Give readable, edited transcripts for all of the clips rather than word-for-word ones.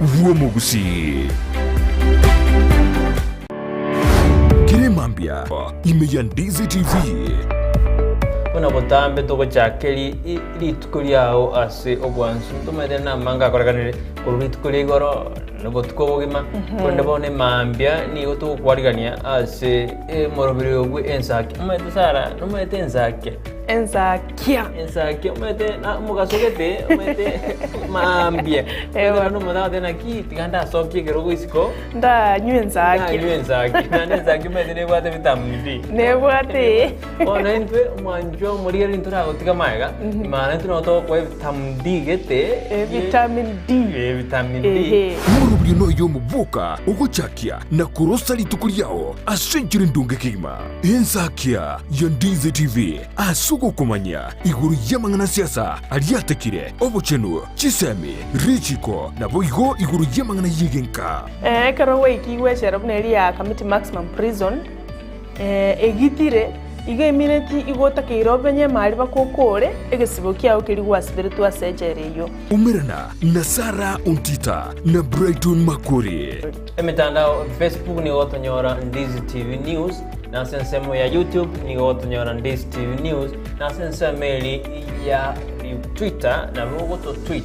bw'omogusii. Kera emambia ime ya Ndizi TV. Buna botambe togochaka rituko riao ase obwansu, ntomaete namange akorekanire korwa rituko ria igoro na obotuko obogima, korende bono emambia nigo togokwarigania ase omoroberi bwe ensaki. Omanyete Sarah, nomanyete ensakia? Ensakia. Ensakia omanyete na omogaso gete omanyete maambia. Ewa. Omanyete omonto agoteba naki tiga ndasokie ekerogo isiko. Ndanywe ensakia. Ndanywe ensakia. Naende ensakia omanyete nebwate vitamin D. Nebwate. Bono intwe omwanchwa omorigereria ntoragotiga magega, maana intwe nabo togokoa evitamin D gete. Vitamin D. Eh, vitamin D. Ehe. Omorobio noyo omoboka ogochakia na korosa rituko riao ase enchera endonge kegima. Ensakia ya Ndizi TV ase ogokomanya igoro y'amang'ana a siasa aria atekire, obochenu, chisemi, richiko, naboigo igoro y'amang'ana y'egenka. Ekero gwaikigwe echela buna eria ya Kamiti Maximum Prison, egitire, igo emineti igo otakeire obenye emari baka okore egesibo kiao keria gwasiberetwe ase echela eyio. Umerana na Sarah Ontita na Brighton Makori. Emetandao Facebook nigo gotonyora Ndizi TV News, na ase ensemo ya YouTube nigo gotonyora Ndizi TV News, na ase ensemo eri ya Twitter nabo ogoto tweet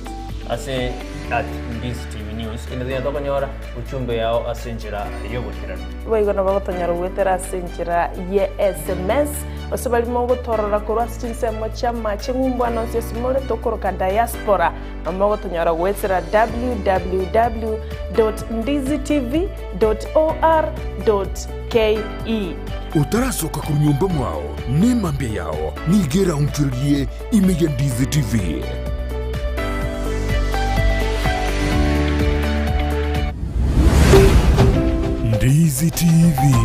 ase at Ndizi TV News. Kende tonya tokonyora uchumbe yao ase enchera y'oboikeranu. Boigo nabo gotonyora goetera ase enchera ye sms, gose baria mogotorora korwa ase chinsemo chi'amache ng'umbu ande onsi ase more tokoroka diaspora, nabo mogotonyora goetera www dot ndizitv dot or dot ke. Otarasoka korwa nyomba mwao, nemambia yao nigo eraonchorerie ime ya Ndizi TV. Ndizi TV,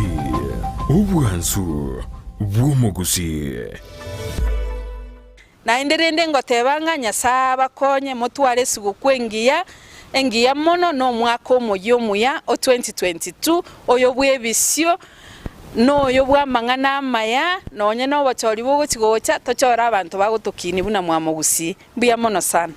obwansu bw'omogusii. Naende rende ngoteba ng'a Nyasae abakonye motware esiguku engiya, engiya mono, na omwaka omoyia omuya o 2022, oyo bw'ebisio, na oyo bw'amang'ana amaya, nonye nobochori bogochi gocha, tochore abanto bagotokinia buna mwamogusii. Mbuya mono sana.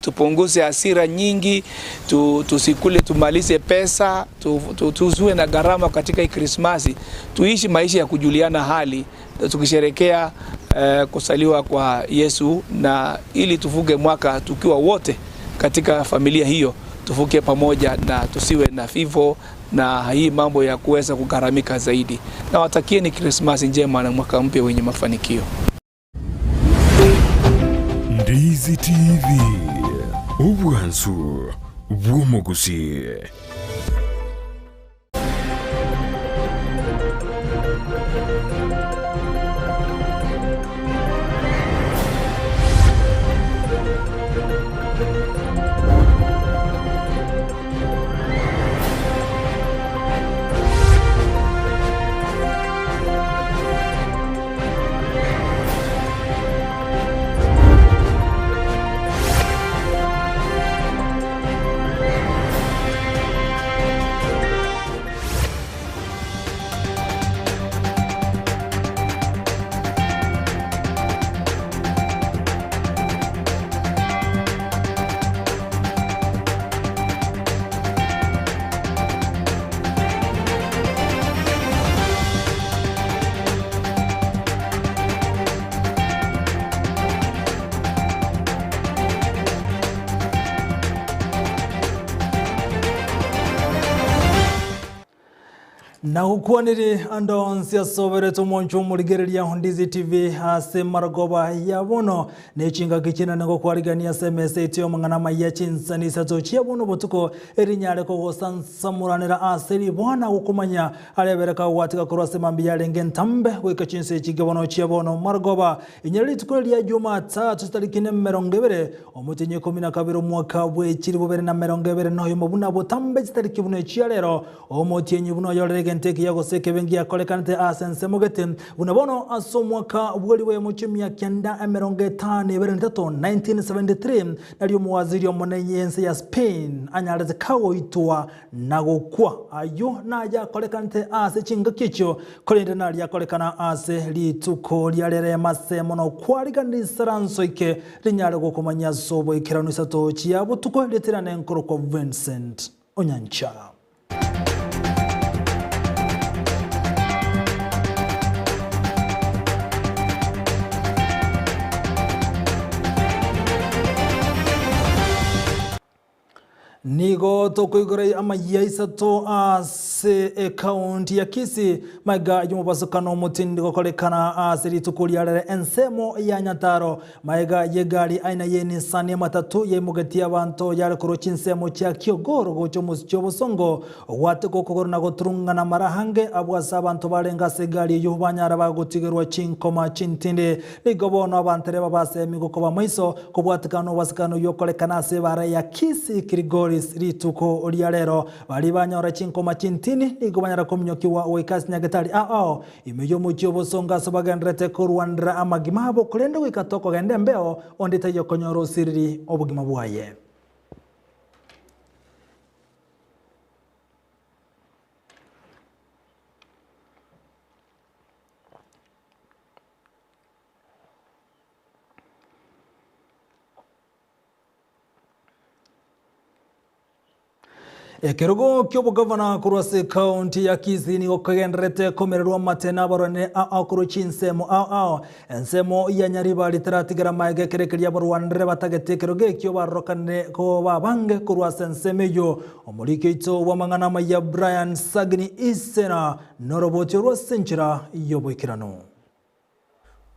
Tupunguze hasira nyingi, tu, tusikule tumalize pesa, tu, tu, tusiwe na gharama katika hii Krismasi, tuishi maisha ya kujuliana hali tukisherekea eh, kusaliwa kwa Yesu, na ili tuvuke mwaka tukiwa wote katika familia hiyo, tuvuke pamoja na tusiwe na vifo na hii mambo ya kuweza kugharamika zaidi. Nawatakieni Krismasi njema na mwaka mpya wenye mafanikio. Ndizi TV, obwansu bw'omogusii. Nagokwanire ande onsi ase oberete omonche omorigereria o Ndizi TV ase marogoba ya bono ne chingaki chinene gokwarigania ase emesa etio amang'ana amaya chinsani isato chia bono botuko erinyare kogosansamoranera ase riboa na gokomanya Aria abere kagwatiga korwa ase mambia yarenge entambe goika chinsa echi bono chia bono marogoba. Inyora rituko ria Jumatatu chitariki nemerongo ebere, omotienyi ikomi na kabere omwaka bwe chilifu bibere na merongo ebere noyomo buna botambe chitariki buna echia rero, omotienyi buna oyorire. egento ekiya gose ekebe ngiakorekanete ase ensemo gete, buna bono ase omwaka bw'eribu eyemo chimia kianda 53, 1973, nario omowaziri omonene y'ense ya Spain anyarete kagoitwa na gokwa. Ayio nayakorekanete ase chingaki echio, korende naria akorekana ase rituko ria rerema ase mono kwariganire risaranso ike rinyare gokomanyia ase oboikeranu isato chia botuko ritirane nkorokwa Vincent Onyancha. Nigo tokoigora amayia isato ase ekaunti ya Kisii, magega y'omobasokano omotindi gokorekana ase rituko ria rere ensemo ya Nyataro. Magega y'egari aina ye Nissan ematatu yaimogetie abanto yare korwa chinsemo chia Kiogoro gocha omosichi obosongo, ogwateka okogoro na goturung'ana mara ange abwo ase abanto barenge ase egari eyio banyara bagotigerwa chinkoma chintindi. Nigo bono abantereba basemigwe koba maiso, kobwatikana nobosikani oyio okorekana ase ebaara ya Kisii Kilgoris rituko ria rero. Baria banyora chinkoma chintini nigo banyara kominyokigwa goika ase nyagetari ao ime y'omochie obosongo ase bagendererete korwanera amagima abo, korende goika tokogenda embeo, onde taiyo okonyora osiriri obogima bwaye. Ekerogo ki'obogavana korwa ase ekaunti ya Kisii nigo kegendererete komererwa amate n'abarwani ao korwa chinsemo ao ao. Ensemo ya Nyaribari teratigera magega ekero ekeria abarwanire batagete ekerogo ekio barorokanire koba abange korwa ase ensemo eyio. Omoriki oito bw'amang'ana amaya Brian Sagini Isena noroboti orwo ase enchera y'oboikeranu.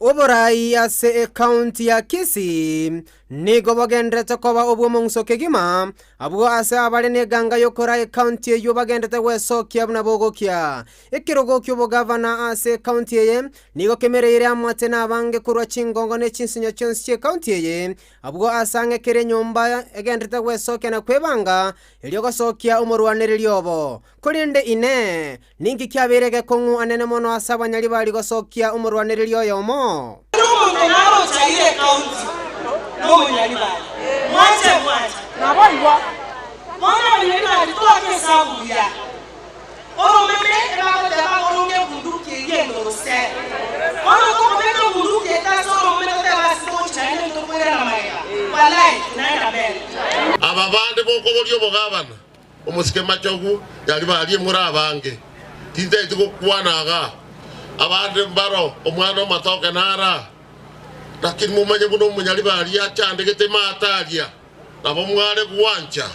Oborai ase ekaunti ya Kisii nigo bogenderete koba obw'omong'uso kegima, abwo ase abare neganga y'okoraa ekaunti eyio bagenderete gwesokia buna bogokia. Ekerogo ki'obogavana ase ekaunti eye nigo kemereire amate na abange korwa chingongo ne chinsinyo chionsi chi'ekaunti eye, abwo ase ang'e kera enyomba egenderete gwesokia na kwebanga erio gosokia omorwanereria obo. Korende Inee! Ninki kiabeire egekong'u anene mono ase abanyaribari gosokia omorwanereria oyomo? Kera omonto nare ochaire ekaunti nomonyaribari. Mwanche mwanche. Naboigo bono abanyaribari toake esabu buya. Oromeme ebagoteba ng'a oronge ebunduki eria endorose. Bono tokobeka ebunduki ete ase oromeme totebe ase togochi naende ntokoirana magega. Walai tunaenda mbele. Aba bande bokoboria obogabana. Omosike machogu nyaribari more abange, tintageti gokwana igaa, abande mbaro omwana omatoke nara, lakini momanye buna omonyaribari achandegete maate aria, nabo mware gwancha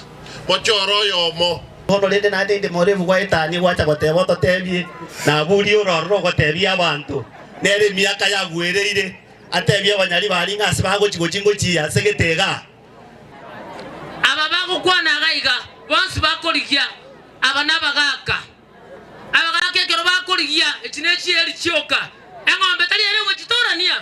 mochore oyomo. Bono rende naende inde morefu gwaetania gwacha goteba ototebie, naburie ororo rogotebia abanto, nere emiaka yagwereire, atebie abanyaribari ng'a ase bagochi gochi ngochia ase gete igaa. Aba bagokwana iga iga, bonsi bakorigia, aba nabagaaka. Abagaaka ekero bakorigia, echi nechieri chioka, eng'ombe tari ere ogochitorania.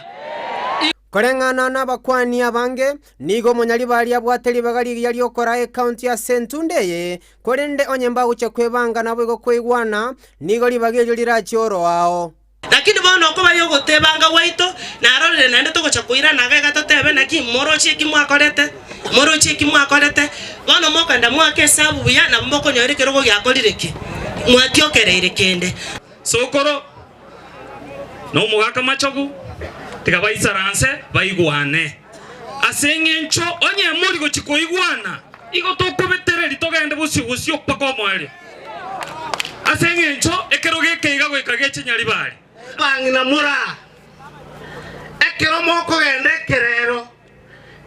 Koreng'ana nabakuani abange, nigo omonyaribari abwate ribaga rigiya riokoraa ekaunti ase entunda eye, korende onye mbagochia kwebanga naboigo koigwana, nigo ribaga erio rirachie oroao. Lakini bono okoba y'ogotebanga gwaito narorire naende togocha koirana iga iga totebe naki moroche eki mwakorete, moroche eki mwakorete, bono mokogenda moake esabu buya nabo mokonyora ekerogo giakorire ki? Mwatiokereire kende. Sokoro na omogaka machogu tiga baisaranse baigwane, ase engencho onye mori gochia koigwana, igo tokobetereria togende bosio bosio mpaka omoerio. Ase engencho ekerogo eke iga goika geche Nyaribari. Bang'ina moraa, ekero mokogenda ekerero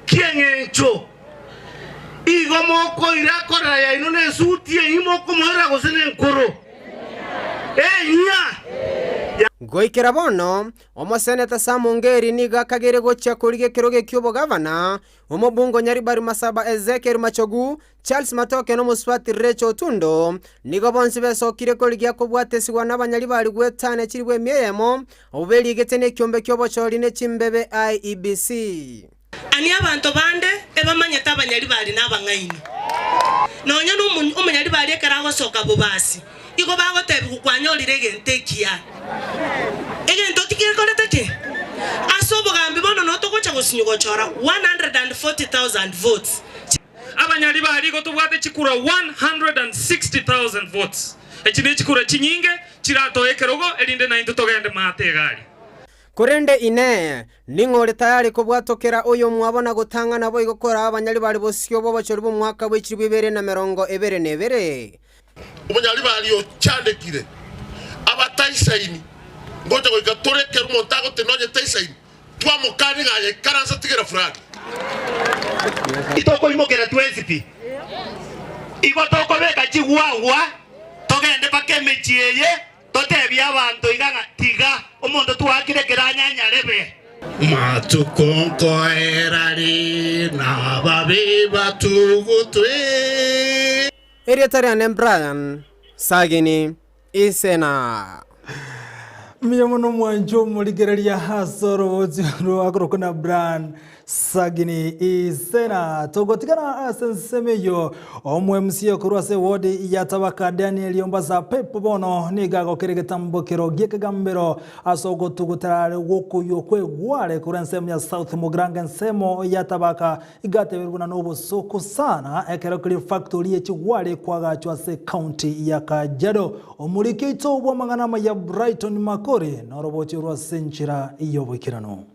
ki'engencho, igo mokoira korera yaino nesuti eyio mokomoirera gose nenkoro enyia. Goikera bono, omoseneta Sam Ongeri nigo akageire gochia korigia ekerogo eki'obogavana, omobunge Nyaribari Masaba Ezekiel Machogu, Charles Matoke na omosubati Rachel Otundo nigo bonsi besokire korigia kobwatesigwa nabanyaribari gwetana chilifu emia eyemo, abwo berigete nekiombe ki'obochori ne chimbebe IEBC. Ani abanto bande ebamanyete abanyaribari na abang'aini. Nonya nomonyaribari ekero agosoka bobasi. Igo bagotebigwa kwanyorire egento ekiya. Egento tigekorete ki? Ase obogambi bono noo togocha gosinywa gochora 140,000 votes. Abanyari baria igo tobwate chikura 160,000 votes. Echi nechikura chinyinge chiratoe ekerogo erinde naintwe togende maate egari. Korende Inee! Ning'o ore tayari kobwatokera oyomwabo na gotang'ana boigo koraa abanyari bare bosio bw'obochori bw'omwaka bwe chilifu ibere na merongo ebere na ebere? Omonyaribari ochandekire, abataisaini, ngocha goika tore ekero omonto agotenena onye taisaini, twamokania ng'a aye ikaransa tigera fulani. Titokoimokera twensi pi. Igo tokobeka chigwagwa togende mpaka emechie eye Totebie abanto iga ng'a tiga omonto twaakire ekero anyanyarebe. Matuko nkoerari nababe batugutwe. Erieta riane Brian Sagini Isena. Mbuya mono mwanche omorigereria ase oroboti rwakorokwa na Brian Sagini Isena. Togotigana ase ensemo eyio, omo-MC okorwa ase ewodi ya Tabaka Daniel Ombasa Pepo bono nigo agokera egetambokero gi'ekegambero ase ogotugutera are gwokoywa kw'egware korwa ensemo ya South Mugirango ensemo ya Tabaka igateberwa buna nobosoku sana ekero keria efactory ye chigware ekwagachwa ase ecounty ya Kajiado. Omoriki oito bw'amang'ana amaya Brighton Makori norobochi orwa ase enchera y'oboikeranu.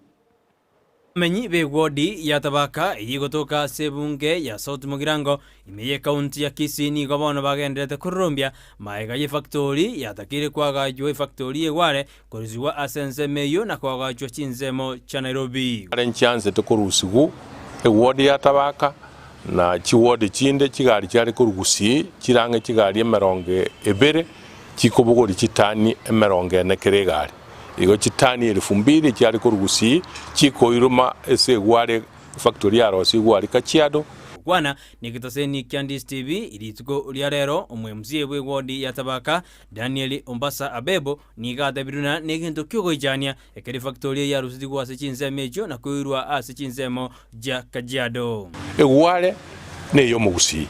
Abamenyi b'ewodi ya Tabaka eyio egotoka ase ebunge ya South Mugirango ime y'ekaunti ya Kisii nigo bono bagendererete kororombia magega y'efactori yatakeire koagachwa efactori y'egware korusigwa ase ensemo eyio na koagachwa chinsemo chia Nairobi. Are nchiansete korusigwa ewodi ya Tabaka na chiwodi chinde chigari chiare korwa Gusii chirange chigari emerongo ebere chikobogoria chitani emerongo ene kera egari. Igo chitani elifu mbili chiare korwa Gusii chikoiroma ase egware efactory yarosigwe aria Kajiado. Gokwana negetaseni kia Ndisi TV rituko ria rero, omo-MCA bw'ewodi ya Tabaka, Daniel Ombasa Abebo, nigo atebire buna negento ki'ogoichania ekero efactory eye yarusetigwe ase chinsemo echio na koirwa ase chinsemo chia Kajiado. Egware ney'omogusii,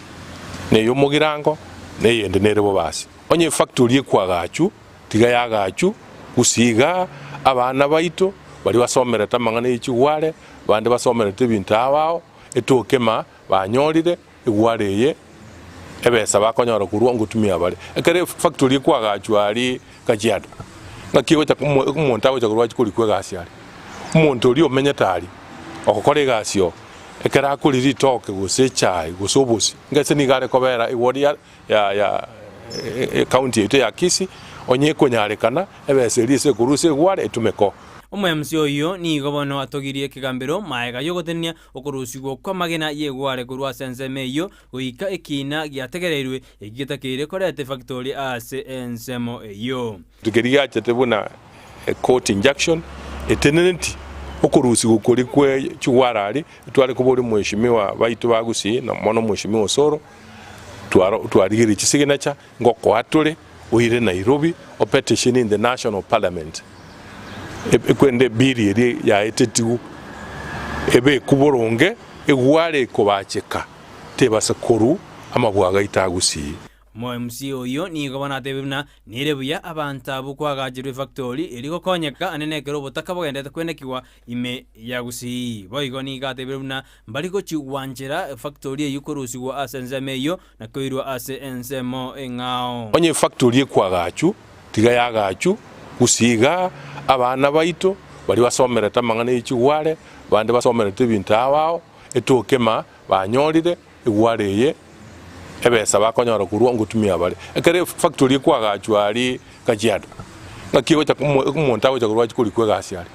na ey'omogirango, na eyende nere bobasi. Onye efactory ekwagachu, Tiga yagachu gusii igaa, abana baito baria basomerete amang'ana ye chigware, bande basomerete ebinto ao ao, etoke ma banyorire egware eye ebesa bakonyora korwa ngotumia bare. Ekero efactory ekwagachwa aria Kajiado, ng'aki egocha omonto agocha korwa achie korikwa egasi aria. Omonto oria omenyete aria, ogokora egasi oo, ekero akoria ritoke gose echae gose obosie, ng'ase nigo are kobera eward ya ya ya ekaunti yaito ya Kisii, onye ekonyarekana ebesa eria ase ekorwa ase egware etumeke oo. Omoemsi oyio nigo bono atogirie ekegambero maega y'ogotenenia okorusigwa kw'amagena y'egware korwa ase ensemo eyio goika ekiina giategereirwe eki getakeire koreta efactori ase ensemo eyio. Keria giachete buna court injunction eteneneti okorusigwa koria kwe chigware aria, tware koboria mweshimiwa baito ba Gusii na mono mweshimiwa Osoro, Twarigereria chisignature ngokoa tore oire Nairobi o petition in the national parliament ekwende ebill eria yaetetigwe ebekwe boronge egware ekobacheka tebasa koru amabwaga aito agusii. Omo MC oyio nigo bono atebire buna nere buya abanto abwo kwagacherwa efactori eria gokonyeka ande nekero obotaka bogenderete kwenekigwa ime ya Gusii. Boigo nigo atebire buna mbari gochia gwanchera efactori eyio korusigwa ase ensemo eyio na koirwa ase ensemo eng'ao. Onye efactori ekwagachu, tiga yagachu, Gusii igaa, abana baito baria basomerete amang'ana ye chigware, bande basomerete ebinto ao ao, etoke ma banyorire egware eye ebesa bakonyora korwa ngotumia bare. Ekero efactory ekwagachwa aria Kajiado, ng'aki egocha omonto agocha korwa achie korikwa egasi aria.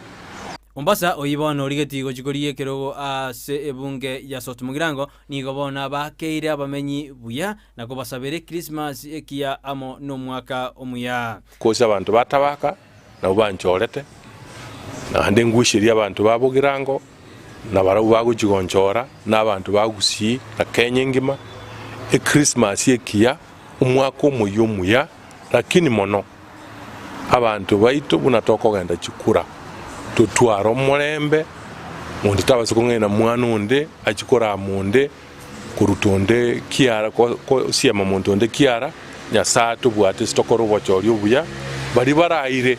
Mombasa, oyio bono origetie gochia korigia ekerogo ase ebunge ya South Mugirango, nigo bono abakeire abamenyi buya na kobasabera Ekrismasi ekiya amo nomwaka omuya. Gose abanto ba Tabaka nabwo banchorete, naende ngwisirie abanto ba Bogirango, na barabwo bagochia gonchora, na abanto ba Gusii na Kenya engima, Ekrismasi ekiya, omwaka omoyia omuya, lakini mono abanto baito buna tokogenda chikura, totware omorembe, monto tabasa kong'aina mwana onde achie korama onde, koruta onde kiara, gosiema monto onde kiara. Nyasae atobwate ase tokore obochori obuya, baria baraire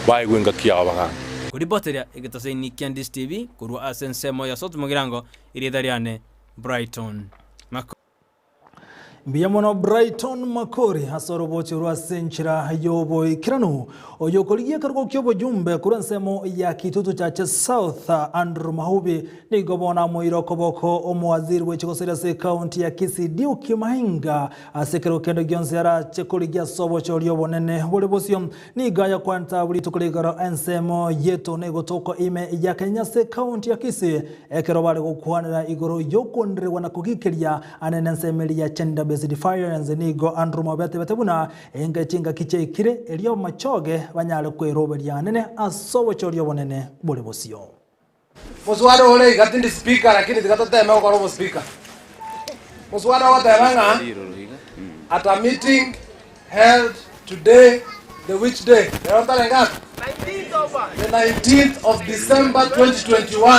baegwe engaki yabo bagambe. Koripoteria egetasaini kia Ndizi TV korwa ase ensemo ya South Mugirango, erieta riane Brighton Makori. Mbuya mono Brighton Makori ase orobochi orwo ase enchera y'oboikeranu. Oyo okorigia ekerogo ki'oboyumbe korwa ensemo ya Kitutu Chache South, Andrew Mahubi, nigo bono amoire okoboko omowaziri bwe chigosori ase ekaunti ya Kisii Duke Mahinga ase ekerogo kende gionsi arache korigia ase obochori obonene bore bosio. Nigo ayakwanete abwo rituko rigoro ensemo yeto negotokwa ime ya Kenya ase ekaunti ya Kisii ekero bare gokwanera igoro y'okoondererwa na kogikeria ane nensemo eria ya Gender Based Violence. Nigo Andrew Mwabe atebete buna enga chingaki chiaikire erio amachoge banyare kweroberia anene ase obochori obonene bore bosio. Moswada ore iga tindi speaker lakini tiga toteme gokora obospeaker. Moswada ogoteba ng'a at a meeting held today the which day? Rero ntare ngapi? The 19th of December 2021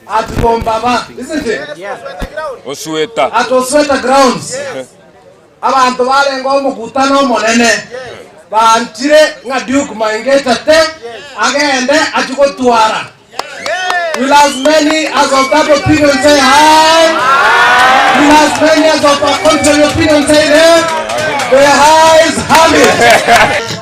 at Bombaba, isn't it? Osweta. At Osweta grounds. Abanto barenge omokutano omonene banchire ng'a Duke Maingetate agende achie gotwara. Will as many as of that opinion say aye? Will as many as of a contrary opinion say nay? The ayes have it.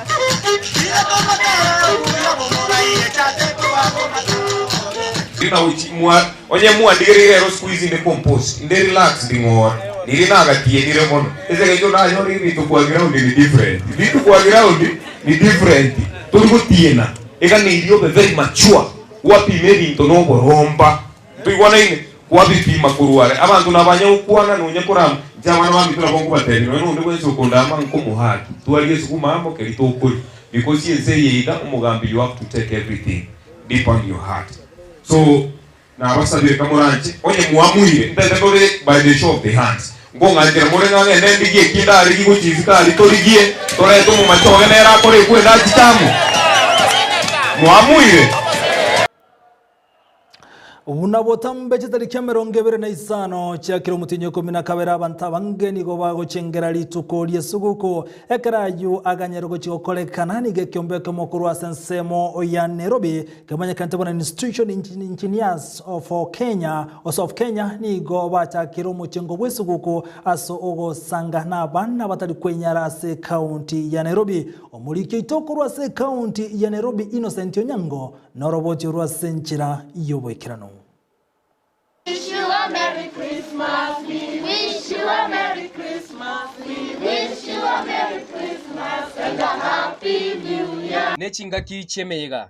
Onye mwandigereire ero siku hizi inde composed, inde relaxed ng'ora, riria nagatienire mono. Ase eng'encho nanyore ebinto kwa ground ni different. Ebinto kwa ground ni different. Tori gotiena, eganeirie obe very mature, gwapima ebinto na oboromba. Ntoigwanaine? Kwabipima korwa are. Abanto nabanya gokwana nonya korama, inche abana baminto nabo nkobatebia, nonya nonde bwensi okondama nkomohaki. Twaria esukuma amo keria tokoria. Because ense eye iga omogambi you have to take everything deep on your heart. So nabasabire kamoranche, onye mwamuire, ntete tore by the show of the hands, nkong'anchera more ng'a ng'ende ndigie eki ndarigie gochia isiko aria torigie, torete omomachoge nere akore ekwe endachiche amo. Mwamuire? Buna botambe chitariki 25 chia kera omotienyi o 12 abanto abange nigo bagochengera rituko ri'esuguku. Ekero ayio aganyerwe gochia gokorekana, nigo ekeombe ekemo korwa ase ensemo ya Nairobi kemanyekanete buna Institution Engineers for Kenya gose of Kenya nigo bachakire omochengo bw'esuguku ase ogosanga nabana batari kwenyara ase ekaunti ya Nairobi. Omoriki oito korwa ase ekaunti ya Nairobi Innocent Onyango Noroboti orwo ase enchera y'oboikeranu. Wish you a Merry Christmas, we wish you a Merry Christmas, we wish you a Merry Christmas and a Happy New Year. Ne chingaki chi'emeyega.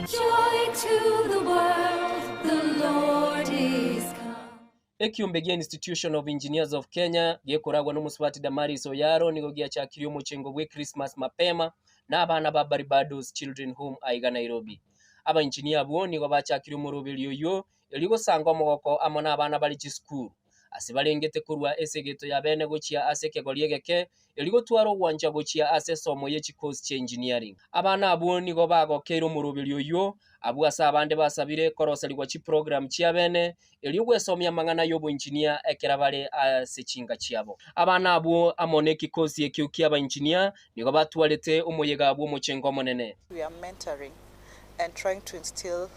Joy to the world, the Lord is come. Ekiombe gia Institution of Engineers of Kenya gekoragwa n'omosubati Damaris Oyaro nigo giachakirie omochengo bwe Christmas mapema na abana ba Barbados Children Home aiga Nairobi. Abaengineer abwo nigo bachakirie omoroberio oyio erio gosanga omogoko amo nabana bare chisukuru ase barengete korwa esegeto ya bene gochia ase ekegori egeke erio gotwara ogwancha gochia ase esomo ye chikosi chia engineering. Abana abwo nigo bagokeire omoroberio oyio abwo ase abande basabire koroserigwa chiprogram chiabene erio gwesomia amang'ana y'oboinjinia ekero bare ase chinka chiabo. Abana abwo amo nekikosi ekio ki'abainjinia nigo batwarete omoyega bw'omochengo omonene. We are mentoring and trying to instill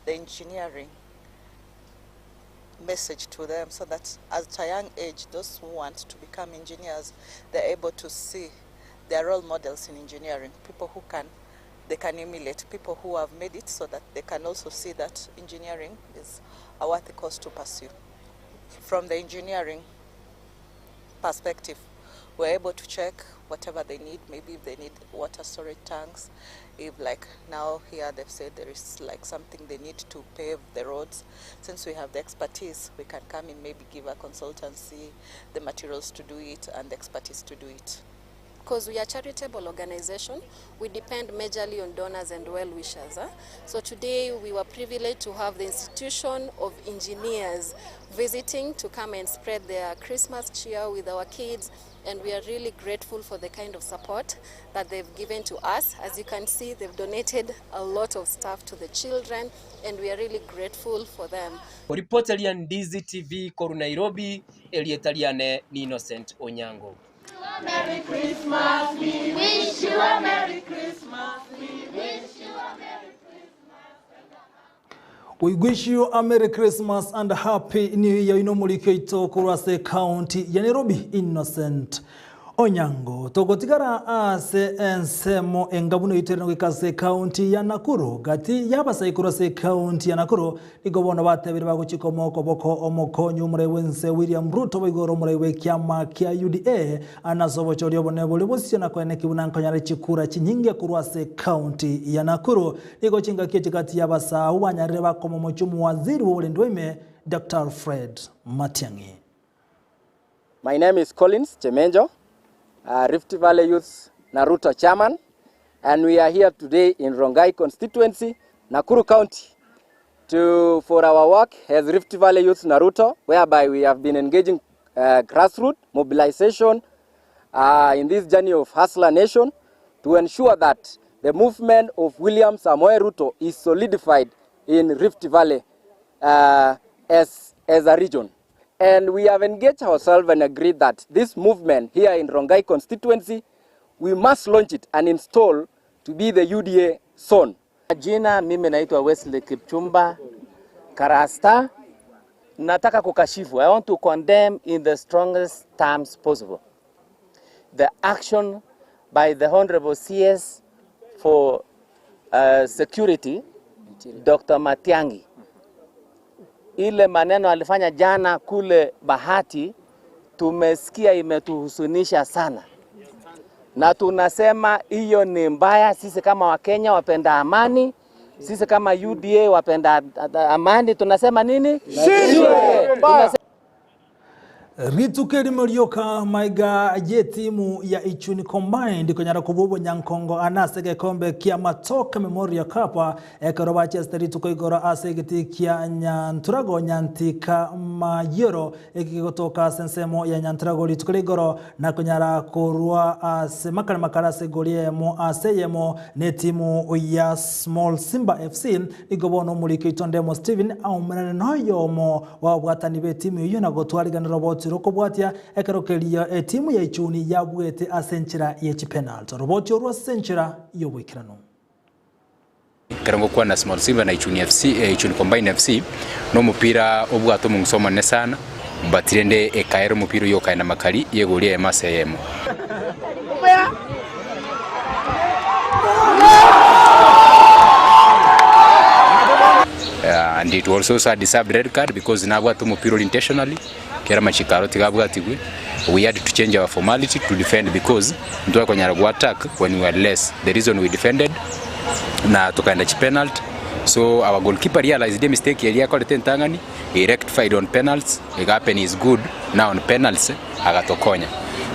the engineering message to them so that at a young age those who want to become engineers they're able to see their role models in engineering, people who can they can emulate, people who have made it so that they can also see that engineering is a worthy course to pursue. From the engineering perspective, we're able to check whatever they need, maybe if they need water storage tanks, if like now here they've said there is like something they need to pave the roads. Since we have the expertise, we can come in, maybe give a consultancy, the materials to do it and the expertise to do it. Because we are a charitable organization, we depend majorly on donors and well-wishers. Huh? So today we were privileged to have the Institution of Engineers visiting to come and spread their Christmas cheer with our kids and we are really grateful for the kind of support that they've given to us. As you can see, they've donated a lot of stuff to the children and we are really grateful for them. Oripoteria Ndizi TV korwa Nairobi, erieta riane ni Innocent Onyango. Merry Christmas, we wish you a Merry Christmas, we wish you a Merry We wish you a Merry Christmas and a Happy New Year ino morike ito korwa ase county ya Nairobi Innocent Onyango togotigara ase ensemo engabuno ito ere na goika ase county ya Nakuru gati y'abasai korwa ase county ya Nakuru Nigo bono batebire bagochika omokoboko omokonyi omorai bw'ense William Ruto boigo ore omorai bw'ekiama kia UDA ase obochori obonene boria bosio na koeneki buna nkonyare chikura chinyinge korwa ase county ya Nakuru. Nigo chingaki echi gati y'abasaabwo banyarire bakomomochia omowaziri bw'oborendi bwa ime Doctor Alfred Matiang'i. My name is Collins Chemenjo, uh, Rift Valley Youth Naruto chairman, and we are here today in Rongai constituency, Nakuru County, to, for our work as Rift Valley Youth Naruto, whereby we have been engaging uh, grassroots mobilization uh, in this journey of Hustler Nation to ensure that the movement of William Samoei Ruto is solidified in Rift Valley uh, as, as a region. And we have engaged ourselves and agreed that this movement here in Rongai constituency, we must launch it and install to be the UDA zone. Jina mimi naitwa Wesley Kipchumba Karasta. Nataka kukashifu. I want to condemn in the strongest terms possible the action by the Honorable CS for uh, Security Dr. Matiang'i. Ile maneno alifanya jana kule Bahati tumesikia imetuhusunisha sana, na tunasema hiyo ni mbaya. Sisi kama Wakenya wapenda amani, sisi kama UDA wapenda amani, tunasema nini? Tunasema Rituko erimo rioka maiga y'etimu ya Ichuni Combined konyara kobua obonyankongo ane ase egekombe kia Matoke Memorial Cup ekero bachesete rituko igoro ase egetii kia Nyanturago Nyantika Mayoro eki kegotoka ase ensemo ya Nyanturago rituko ria igoro na konyara korwa ase makare makare ase egori eyemo ase eyemo na etimu ya Small Simba FC nigo bono omoriki oito Ndemo Stephen aumerane noyomo bw'ababwatani b'etimu eyio na gotwarigana roboti rokobwatia ekero keria etimu ya Ichuni yabuete ase enchera ye chipenalti. Oroboti orwo ase enchera y'oboikeranu. Ekero ngokwana Small Simba na Ichuni FC, eh, Ichuni Combine FC, nomopira obwate omong'uso omonene sana, but rende ekaera omopira oyio okaenda makari yegori eyemo ase eyemo. And it was also a deserved red card because nabwate omopira ore intentionally, kera amachiko aro tiga abwatigwe, we had to change our formality to defend because ntwakonyara go attack when we were less, the reason we defended na tokaenda chipenalty, so our goalkeeper realized emistake eria akorete entang'ani, he rectified on penalts, iga happen is good now on penalts agatokonya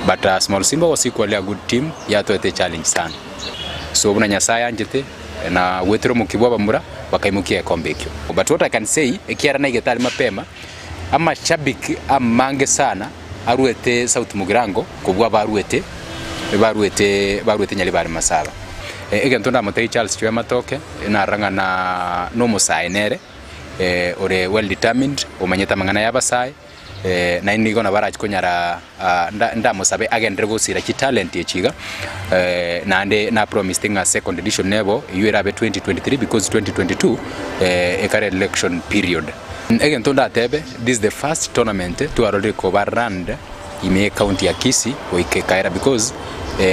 but uh, Small Simba was equally a good team yatoete challenge sana so buna Nyasaye anchete na gwetera omokia bwa abamura bakaimokia egekombe ekio but what I can say ekiara naigete are mapema amashabiki amange sana aruete South Mugirango kobua abaruete baruete baruete Nyaribari Masaba egento ndamotebie Charles Chwe Matoke narora ng'a na nomosae nere ore well determined omanyete amang'ana y'abasae Naende nigo nabo arache konyara ndamosabe agenderere gosira chitalent echi iga, naende na promised ng'a second edition nebo eywo erabe 2023 because 2022 ekare election period. Egento ndatebe this is the first tournament twarorire koba run ime ye county ya Kisii goika ekaera because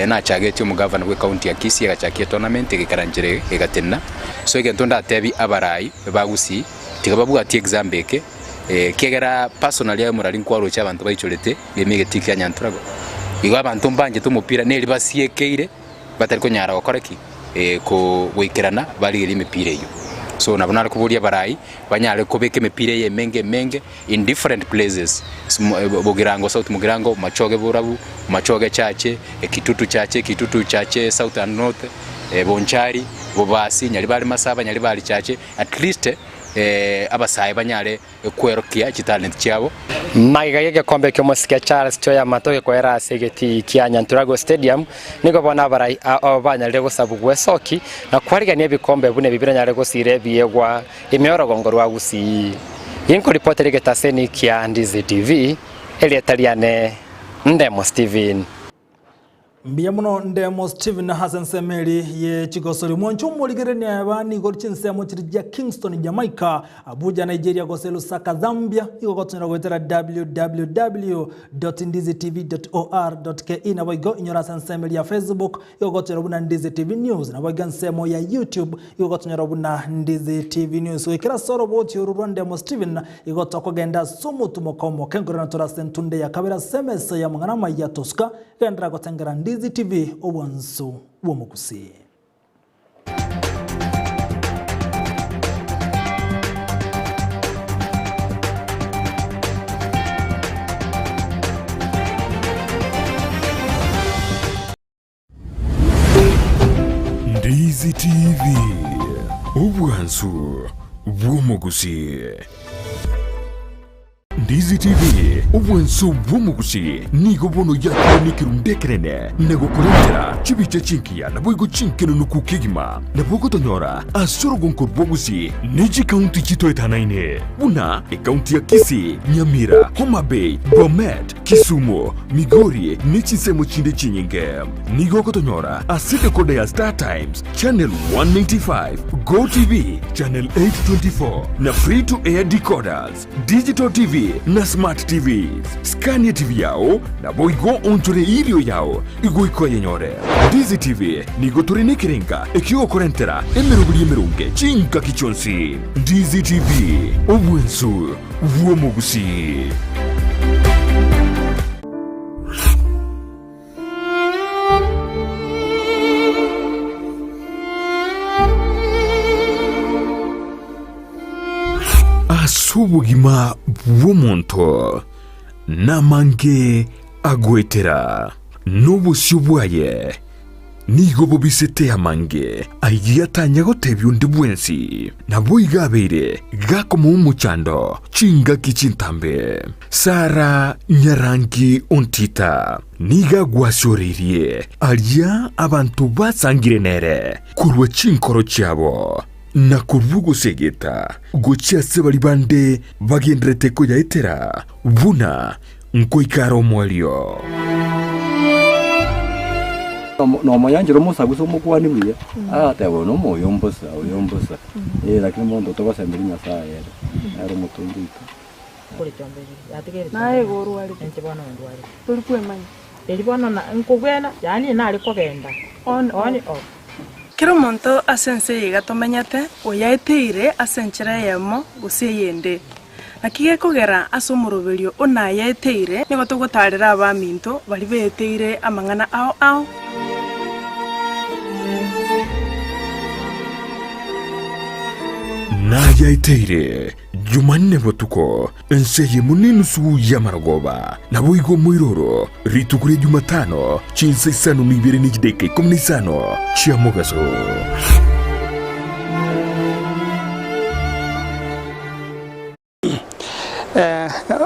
nachagetie omogavana bwe county ya Kisii agachakia etournament egaikara nchera egatenena. So egento ndatebi abarai ba Gusii tiga babwatie example eke Ekiagera personally aye omorari nkwaroche abanto baichorete ime egetii kia Nyanturago. Igo abanto mbanchete omopira neri basiekeire batari konyara gokora ki? Goikerana barigerie emepira eyio. So nabo nare koboria abarai banyare kobeka emepira eye emenge emenge in different places, Bogirango, South Mugirango, Machoge Borabu, Machoge chache, Kitutu chache, Kitutu chache South and North, Bonchari, Bobasi, Nyaribari Masaba, Nyaribari chache, at least abasae banyare kwerokia chitalent chiabo. Magega y'egekombe ki'omosike Charles Choya Mato gekoera ase egetii kia Nyanturago Stadium, nigo bono abarai ao banyarire gosabugwa esoki na kwarigania ebikombe buna ebi biranyare gosira ebiegwa ime y'orogongo rwa Gusii. Inkoripotera egetaseni kia Ndizi TV, erieta riane Ndemo Steven. Mbuya mono Ndemo Steven ase ensemo eri ye chigosori. Mwanche omorigereria aba nigo chinsemo chiri chia Kingston Jamaica, Abuja Nigeria gose Lusaka Zambia igo gotonyora goetera www.ndizitv.or.ke naboigo inyora ase ensemo eri ya Facebook igo gotonyora buna Ndizi TV News naboigo ensemo ya YouTube igo gotonyora buna Ndizi TV News. Goikera ase oroboti oru rwa Ndemo Steven igo tokogenda ase omotumoka omoke nkorera tore ase entunde ya kabere ase emesa y'amang'ana amaya tosuka Genderera gotengera Ndizi TV obwansu bw'omogusii. Ndizi TV, obwansu bw'omogusii. Ndizi TV, obwanso bw'omogusi, nigo bono yakire nekerundu ekenene na gokorentera chibicha chingiya naboigo chinkenenuku kegima. Nabo ogotonyora ase orogonko rw'ogusi ne chikaunti chitoetanaine buna ekaunti ya Kisii, Nyamira, Homa Bay, Bomet, Kisumu, Migori ne chinsemo chinde chinyinge. Nigo ogotonyora ase decoder ya Star Times, Channel 195, Go TV, Channel 824 na Free to Air decoders. Digital TV na Smart TVs. Skania TV yao naboigo onchore irio yao igoika oyenyore. Ndizi TV nigo tore nekerenga ekiogokorentera emeroberi emeronge chingaki chionsi. Ndizi TV, obwensu bw'omogusii. Ase obogima bw'omonto namange agoetera, na obosio bwaye nigo bobisete amange ayio atanya gotebia onde bwensi. Naboigo abeire gakomoa omochando chingaki chintambe. Sara nyarangi ontita nigo agwasioreirie aria abanto basangire nere korwa chinkoro chiabo, na korwa ogosegeta gochia ase baria bande bagendererete koyaetera buna nkoika are omoerio. Nomoyanchera omosagusa omokuani buya, agateba oyo nomo oyo mbosa, oyo mbosa, eh lakini omonto togosemberia Nyasaye ere, nere omotongi oito. Naye igo orwarete, tori kwemanya. On off. Kera omonto ase ense eye iga tomenyete, oyaeteire ase enchera eyemo gose eyende. Naki gekogera ase omoroberio o nayaeteire, nigo togotaarera abaminto baria beeteire amang'ana ao ao. Nayaeteire Jumanne botuko, ense eyemo nenusu y'amarogoba, naboigo omoiroro, rituko ria Jumatano, chinsa isano na ibere ne chidaeka ikomi na isano chia mogaso.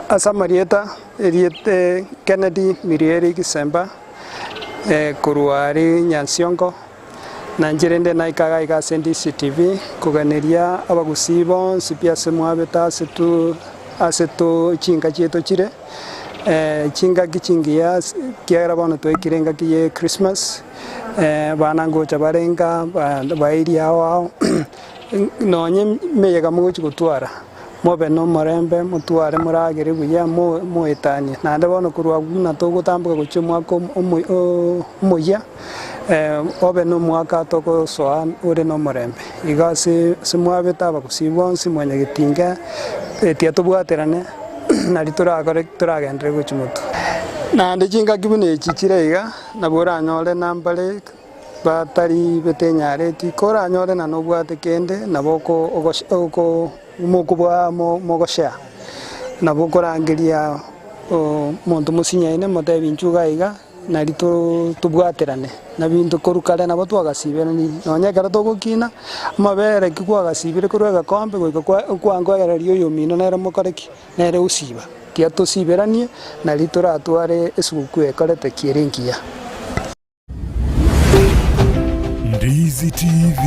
Ase amarieta, erieta Kennedy Mirieri Gisemba, korwa aria Nyansiongo. Na inche rende naika iga iga ase DCTV koganeria abagusii bonsi pi ase mwabete ase tu ase to chinka chiaito chire, chingaki chingiya ase ekiagera bono twaikire engaki ye Christmas, abana ngocha bare nka baeria ao ao, nonye emeyega mogochi gotwara. Mobe nomorembe, motware moragere buya, moetanie. Naende bono korwa buna togotamboka gochia omwaka omoyia, obe nomwaka togosoa ore nomorembe. Igo ase ase mwabete abagusii bonsi mwanyagetinga, tiga tobwaterane nari torakore toragenderere gochia motwe. Naende chingaki buna echi chire iga, nabo oranyore nambare. Batari betenyareti, koranyore na nobwate kende, nabo mogoshare, nabo okorangeria omonto mosinyaine, motebi inchuo iga iga, nari tobwaterane na binto korwa kare nabo twagasiberani nonya ekero togokina, amabere ki kwagasibire korwa egekombe goika kwa okwangoereria oyomino nere mokore ki? Nere osiba. Tiga tosiberanie nari toratware esugukuu ekorete ki ere engiya. Ndizi TV,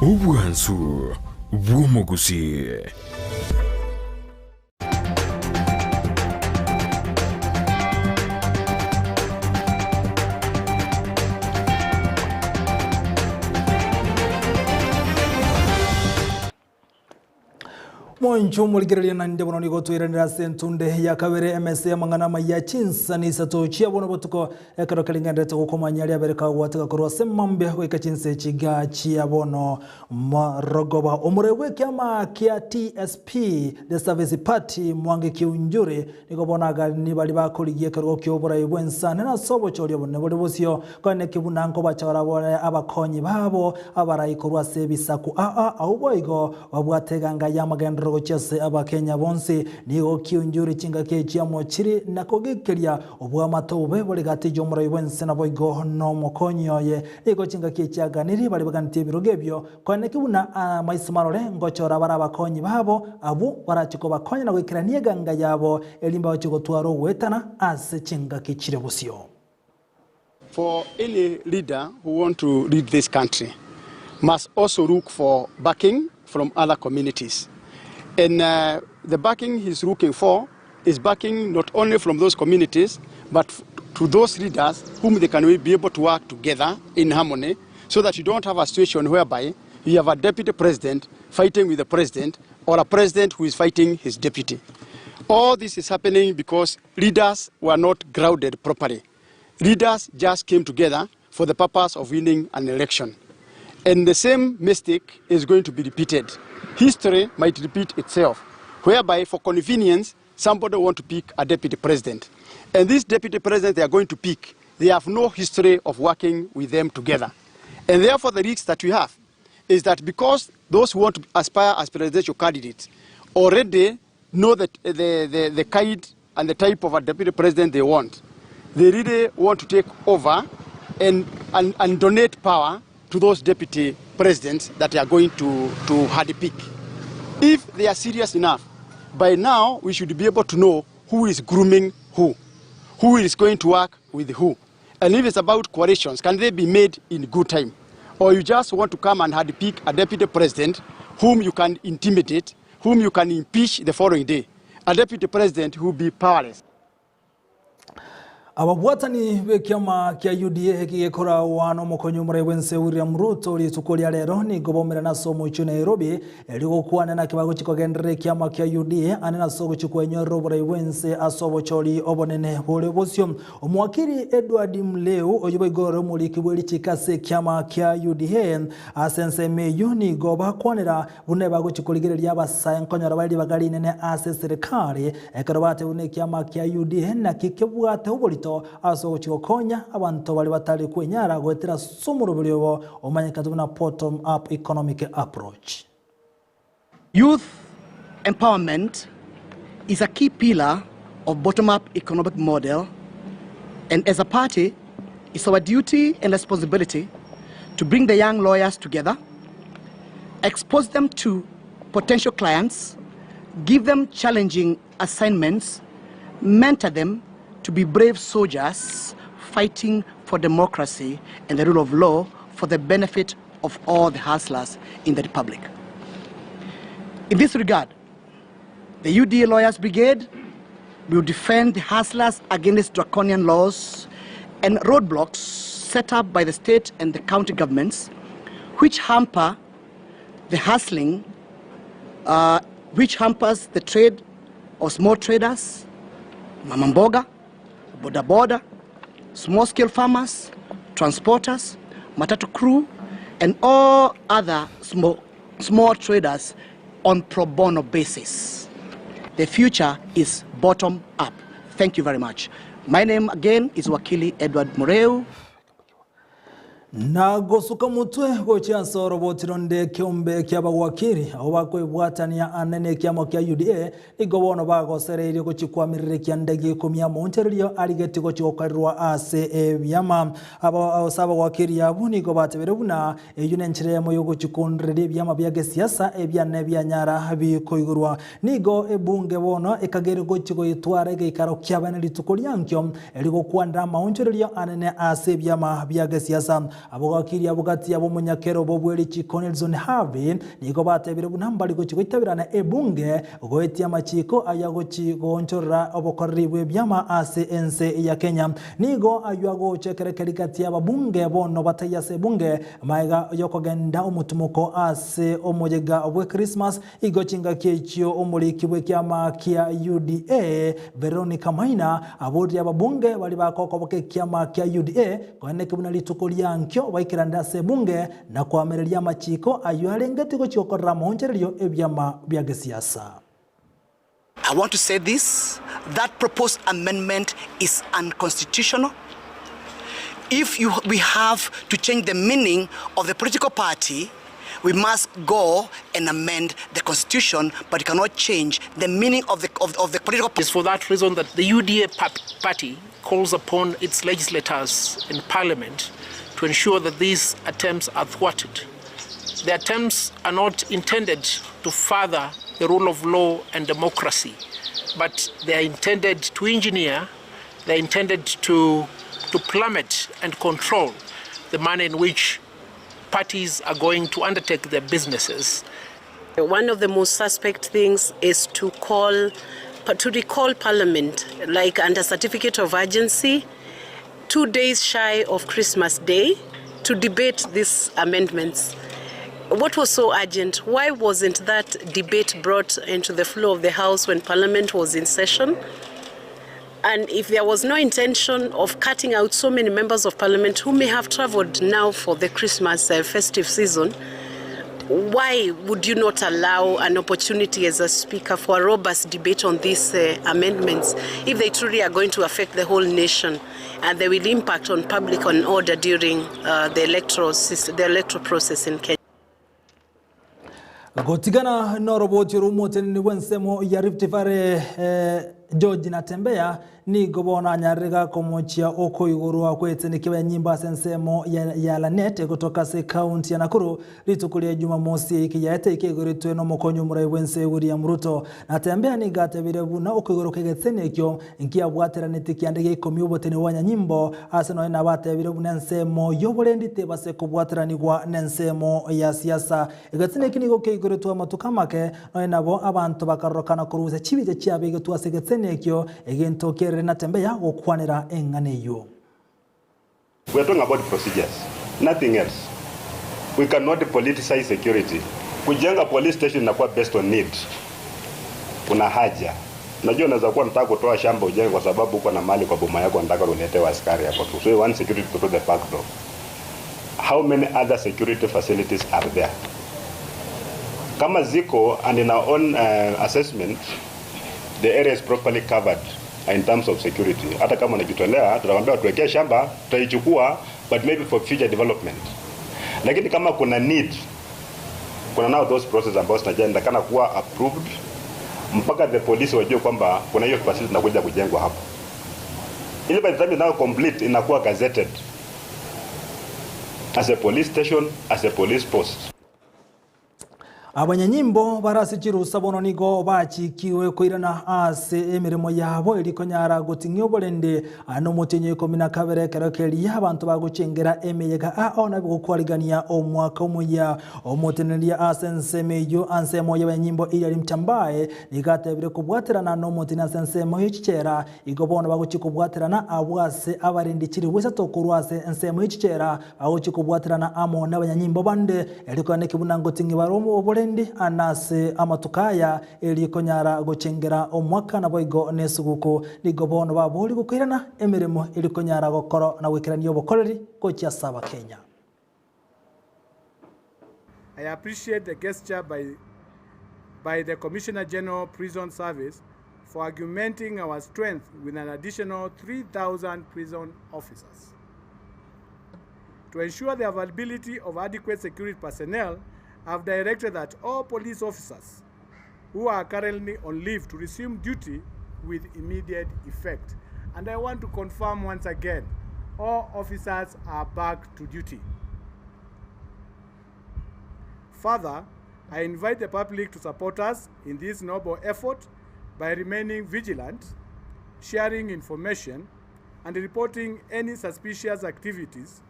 obwansu bw'omogusii. Monche omorigereria naende bono nigo twairanire ase entunde ya kabere emesa y'amang'ana amaya chinsani isato chia bono botuko ekero kerengenderete gokomanya riabere kagwateka korwa ase mambia goika chinsa echi iga chia bono morogoba. Omorei bw'ekiama kia TSP, The Service Party, Mwangi Kiunjuri, nigo bono agani baria bakorigia ekerogo ki'oborai bw'ensane nase obochori obonene bore bosio, Koeneki buna nkobachora bore abakonyi babo abarai korwa ase ebisaku aa, abwo boigo babwate eganga y'amagenderero gochia ase Abakenya bonsi. Nigo kiunjuri chingaki echi amo chiri na kogekeria obwamate obobe bore gati y'omorai bw'ense naboigo nomokonyi oye. Nigo chingaki echi aganiri baria baganeti ebirogo ebio Koeneki buna amaiso marore ngochora bare abakonyi babo, abwo barache kobakonya na goikerania eganga yabo, erinde bagochie gotwara ogoetana ase chingaki chire bosio. For any leader who want to lead this country must also look for backing from other communities and the backing he's looking for is backing not only from those communities but to those leaders whom they can be able to work together in harmony so that you don't have a situation whereby you have a deputy president fighting with the president or a president who is fighting his deputy. All this is happening because leaders were not grounded properly. Leaders just came together for the purpose of winning an election. And the same mistake is going to be repeated. History might repeat itself, whereby for convenience, somebody want to pick a deputy president. And this deputy president they are going to pick, they have no history of working with them together. And therefore the risk that we have is that because those who want to aspire as presidential candidates already know that the, the, the kind and the type of a deputy president they want, they really want to take over and, and, and donate power to those deputy presidents that they are going to, to hard pick. If they are serious enough, by now we should be able to know who is grooming who, who is going to work with who. And if it's about coalitions, can they be made in good time? Or you just want to come and hard pick a deputy president whom you can intimidate, whom you can impeach the following day, a deputy president who will be powerless. Ababwatani b'ekiama kia UDA eki gekoragwa n'omokonyi omorai bw'ense William Ruto rituko ria rero nigo baumerana ase omochie o Nairobi erio gokwana naki bagochia kogenderera ekiama kia UDA ande nase ogochia kwenyorera oborai bw'ense ase obochori obonene bore bosio. Omowakiri Edward Mleu oyio boigo ore omoriki bwe richiko ase ekiama kia UDA ase ensemo eyio nigo bakwanera Buna bagochia korigereria abasae nkonyora bare ribaga rinene ase eserekari, ekero batebwa buna ekiama kia UDA naki kebwate oborito ase ogochia gokonya abanto baria batari kwenyara goetera ase omoroberi obo omanyekete buna Bottom Up Economic Approach. Youth empowerment is a key pillar of bottom-up economic model and as a party it's our duty and responsibility to bring the young lawyers together, expose them to potential clients, give them challenging assignments, mentor them to be brave soldiers fighting for democracy and the rule of law for the benefit of all the hustlers in the republic. In this regard, the UDA Lawyers Brigade will defend the hustlers against draconian laws and roadblocks set up by the state and the county governments, which hamper the hustling, uh, which hampers the trade of small traders, mamamboga, boda boda, small scale farmers, transporters, matatu crew, and all other small, small traders on pro bono basis. The future is bottom up. Thank you very much. My name again is Wakili Edward Mureu. Na gosuka motwe gochia ase oroboti ronde ekeombe ki'abagwakiri, abwo bakwebwatania ane nekiamo kia UDA, nigo bono bagosereirie gochia koamerera ekianda gi'ekomia amoonchorerio arigetie gochia gokorerwa ase ebiama. Aba ase abagwakiri abwo nigo batebire buna eyio nenchera eyemo y'ogochia koondoreria ebiama bia gesiasa ebiane bianyara bikoigorwa. Nigo ebunge bono ekagere gochia goetwara egeikaro ki'abene rituko riankio, erigokwanera amaonchorerio anene ase ebiama bia gesiasa. Abogakiri abwo gati yabo omonyakerobo bwe richiko Nelson Havi nigo batebire buna mbari gochia goitaberana ebunge goetia amachiko aya gochi goonchorera obokoreri bw'ebiama ase ense ya Kenya. Nigo ayio agocha ekero keri gati y'ababunge bono bataiyo ase ebunge magega yokogenda omotumoko ase omoyega bwe Christmas Igo chingaki echio omoriki bw'ekiama kia UDA, Veronica Maina, aboririe ababunge baria bakokoboka ekiama kia UDA koeneki buna rituko ria nkio baikeranire ase ebunge na koamereria amachiko ayio arengetie gochia gokorera amaonchorerio ebiama bia gesiasa. I want to say this, that proposed amendment is unconstitutional. If you, we have to change the meaning of the political party, we must go and amend the constitution, but you cannot change the meaning of the, of, of the political It's for that reason that the UDA party calls upon its legislators in parliament to ensure that these attempts are thwarted. The attempts are not intended to further the rule of law and democracy, but they are intended to engineer, they are intended to, to plummet and control the manner in which parties are going to undertake their businesses. One of the most suspect things is to call to recall parliament like under certificate of urgency 2 days shy of Christmas Day to debate these amendments. What was so urgent? Why wasn't that debate brought into the floor of the House when Parliament was in session? And if there was no intention of cutting out so many members of parliament who may have traveled now for the Christmas uh, festive season, why would you not allow an opportunity as a speaker for a robust debate on these uh, amendments if they truly are going to affect the whole nation and they will impact on public on order during uh, the electoral system, the electoral process in Kenya? Gotigana noroboti orwo omoteneneri bw'ensemo ya Rift Valley George Natembeya nigo bono anyarire gakomochia okoigorwa kw'etene ki'abanyanyimbo ase ensemo ya Lanet gotoka ase ekaunti ya Nakuru rituko ria Jumamosi eke yaete ekeigoretwe nomokonyi omorai bw'ense William Ruto. Natembeya nigo atebire buna okoigorwa kw'egetene ekio nkiabwateraneti kianda gia ikomi obotene bw'abanyanyimbo ase nonya nabo atebire buna ensemo y'oborendi tebase kobwateranigwa nensemo ya siasa. Egetene eke nigo keigoretwe amatuko amake, nonya nabo abanto bakarorokana korusia chibicha chiabegetwe ase egetene ekio, egento kerere na tembeya gokwanera eng'ana eyio. We are talking about procedures, nothing else. We cannot politicize security. Kujenga police station inakuwa based on need. Kuna haja. Unajua unaweza kuwa unataka kutoa shamba ujenge kwa sababu uko na mali kwa boma yako unataka uletewe askari hapo tu. So you want security through the back door. How many other security facilities are there? Kama ziko and in our own uh, assessment the area is properly covered in terms of security. Hata kama unajitolea tutakwambia tuwekee shamba tutaichukua but maybe for future development. Lakini kama kuna need kuna now those process ambazo zinatakana kuwa approved mpaka the police wajue kwamba kuna hiyo facility inakuja kujengwa hapo, ili by the time inayo complete inakuwa gazetted as a police station, as a police post. Abanyanyimbo bare ase chirusa bono nigo bachikigwe koirana ase emeremo yabo erio konyara goting'ia oborende nomotienyi o ikomi na kabere ekero keria abanto bagochengera emeyega ao na gokwarigania omwaka omoyia. Omoteneneria ase ensemo eyio ansemo y'abanyanyimbo Hilary Mutyambai nigo atebire kobwaterana nomotini ase ensemo ye chichera igo bono bagochia kobwaterana abwo ase abarendi chilifu isato korwa ase ensemo ye chichera Bagochia kobwaterana amo nabanyanyimbo bande, erio koaneke buna ngoting'i bare oborendi ase amatuko aya, erio konyara gochengera omwaka naboigo nesuguku. Nigo bono baboorigwe koirana emeremo erio konyara gokora na goikerania obokoreri gochia ase Abakenya. I appreciate the gesture by, by the Commissioner General Prison Service for augmenting our strength with an additional 3,000 prison officers. To ensure the availability of adequate security personnel, I have directed that all police officers who are currently on leave to resume duty with immediate effect. And I want to confirm once again, all officers are back to duty. Further, I invite the public to support us in this noble effort by remaining vigilant, sharing information, and reporting any suspicious activities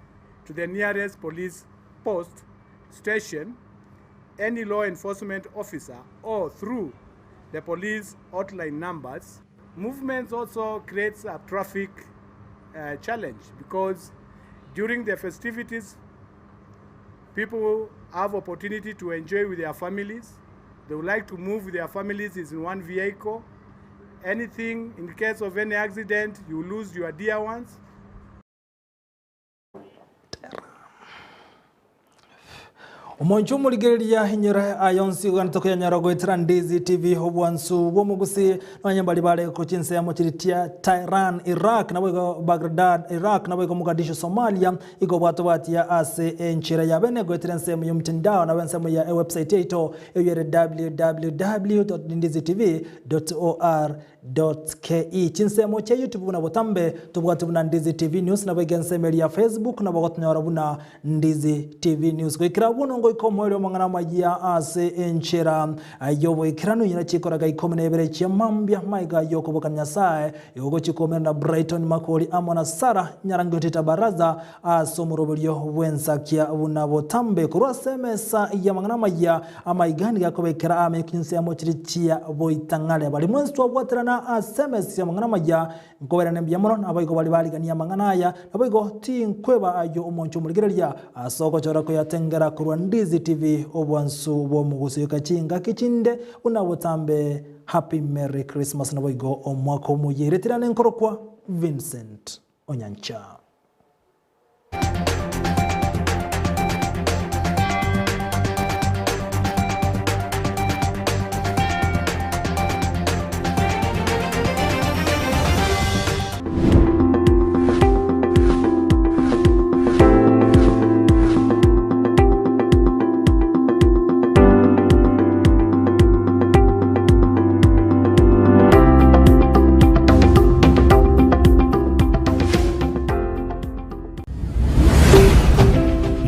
to the nearest police post, station, any law enforcement officer, or through the police hotline numbers. Movements also creates a traffic challenge because during the festivities, people have opportunity to enjoy with their families. They would like to move with their families in one vehicle. Anything, in case of any accident, you lose your dear ones. Omonche omorigereria inyora aya onsi oganete koyanyora goetera Ndizi TV obwansu bw'omogusi nonye mbari bare ko chinsemo chiri chia Tehran Iraq naboigo Baghdad Iraq naboigo Mogadishu Somalia igo bwatobwatia ase enchera ya bene goetera ensemo y'omtandao nabo ensemo ya ewebsite yaito eywo ere www.ndizitv.or .ke Chinsemo chia YouTube buna botambe tobwate buna Ndizi TV News nabo iga ensemo eria ya Facebook nabo gotonyora buna Ndizi TV News. Goikera abwo nongoika omoerio omong'ana amayia ase enchera y'oboikeranu nyina chikoraga ikomi na ibere chia mambia maiga y'okoboka Nyasae igo gochia koumera na Brighton Makori amo na Sarah Nyarangi Otita Baraza ase omoroberio bw'ensakia buna botambe korwa ase emesa y'amang'ana amaya Amaiga nigo akobekera ame chinsemo chiria chia boitang'are. Baria mwensi twabwaterana ase emesa y'amang'ana amaya, nkobairane mbuya mono, naboigo baria barigania amang'ana aya, naboigo tinkweba ayio omonche omorigereria ase ogochora koyatengera korwa Ndizi TV obwansu bw'omogosoyoka chingaki chinde buna botambe Happy Merry Christmas naboigo omwaka omoyia. Eretirane nkorokwa Vincent Onyancha.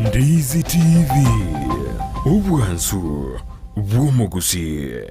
Ndizi TV, obwansu bw'omogusii.